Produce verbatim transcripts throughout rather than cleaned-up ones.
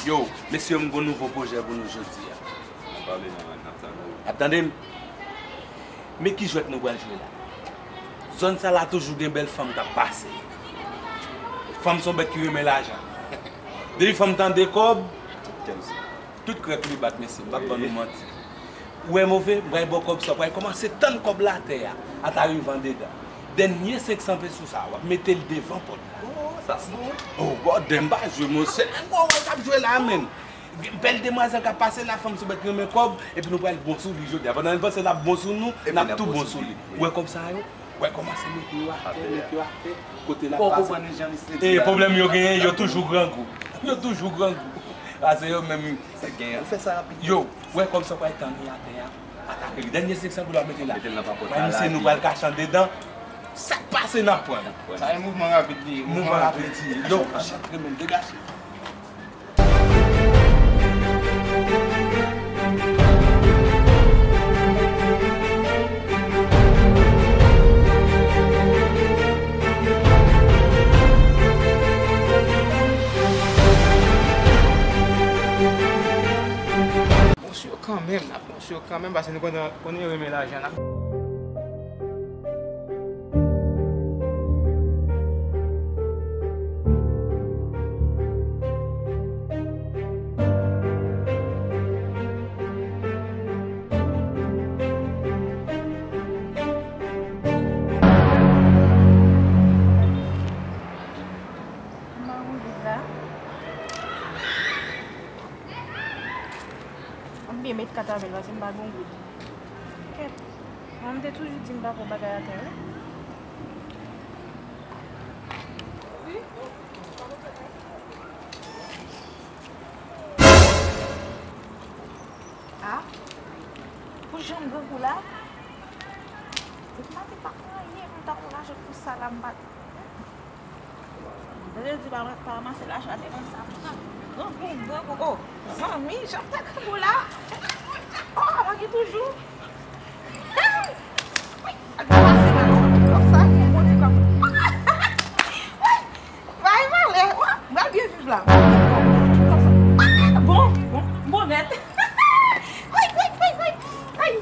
Yo, mesye, m gon nouvo pwojè pou nou jodi a. N ap pale nan, n ap tande w. N ap tande m? Men ki jwèt nou pral jwe la? Zòn sa la toujou gen bèl fanm k ap pase. Fanm se yon bèt ki renmen lajan. Depi fanm tande kòb, tout krèk li bat, mesye, m p ap ban nou manti. Ou wè move, m pral ba w kòb sa, w pral kòmanse tann kòb la atè a, ata rive andedan. Dènye senk san peso sa, w ap mete l devan pòt la. Oh, sa se bon. Oh, bòdè, m pa jwe, monchè. Nèg ou wè k ap jwe la, menm. Bèl demwazèl k ap pase la, fanm se bèt ki renmen kòb, epi nou pral bon sou li jodi a. Pandan n panse n ap bon sou nou, n ap tou bon sou li. Ou wè kòb sa yo? Ou wè kòmanse mete yo atè, mete yo atè. Kote l ap pase. Pòkò pran nou jan misye di la. E pwoblèm yo genyen, yo toujou grangou. Yo toujou grangou. Pase yo menm. Se gen, fè sa rapid. Yo, ou wè kòb sa w pral tann li atè a. Atake li. Dènye senk san goud w ap mete la. Mete l nan papòt la. Misye, nou pral kache andedan. Sa k pase n ap pran. Sa e mouvman rapid li ye. Mouvman rapid li ye. Yo, chat renmen degaje. Bon sou yo kanmenm, n ap bon sou yo kanmenm, paske nou konnen, konnen yo renmen lajan, n ap M pa gon goud la. M byen met kat avè l, paske m pa gon goud. Kèt. Mwen, m te toujou di m pa pran bagay atè, wi. A, pou jan m grangou la, depi maten m pa pran anyen pou m ta pran lajan pou sa la, m pa t. Mwen te di pa, pa ranmase lajan, te konn sa, m pran. Grangou, grangou, o, zanmi, jan m te grangou la. O, mwen gen toujou. Wi, ak pase la, kòb sa, ki bon ti kòb. Wi, bay malè, w ap, m pral byen viv la. Bon, bon, bon nèt. Wi, wi, wi, wi. Ay.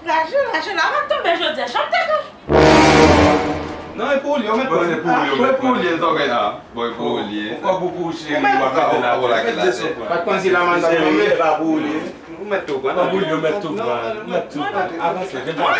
Lajan, lajan la, m ap tonbe jodi a, jan m te grangou. Non, e pou ou li ye, ou mèt pran. Bon, e pou ou li ye, ou mèt pran. Bon, e pou ou li ye, zògèy a. Bon, e pou ou li ye. Ou kòb ou pou cheri, w ap mete la. Ou lage la. Pa t konn si la manzè tonbe. Cheri, e pa pou ou li ye. Ou mèt tou pran. Ou kòb ou li ye, ou mèt tou pran. Ou mèt tou pran. Avanse, vin pran.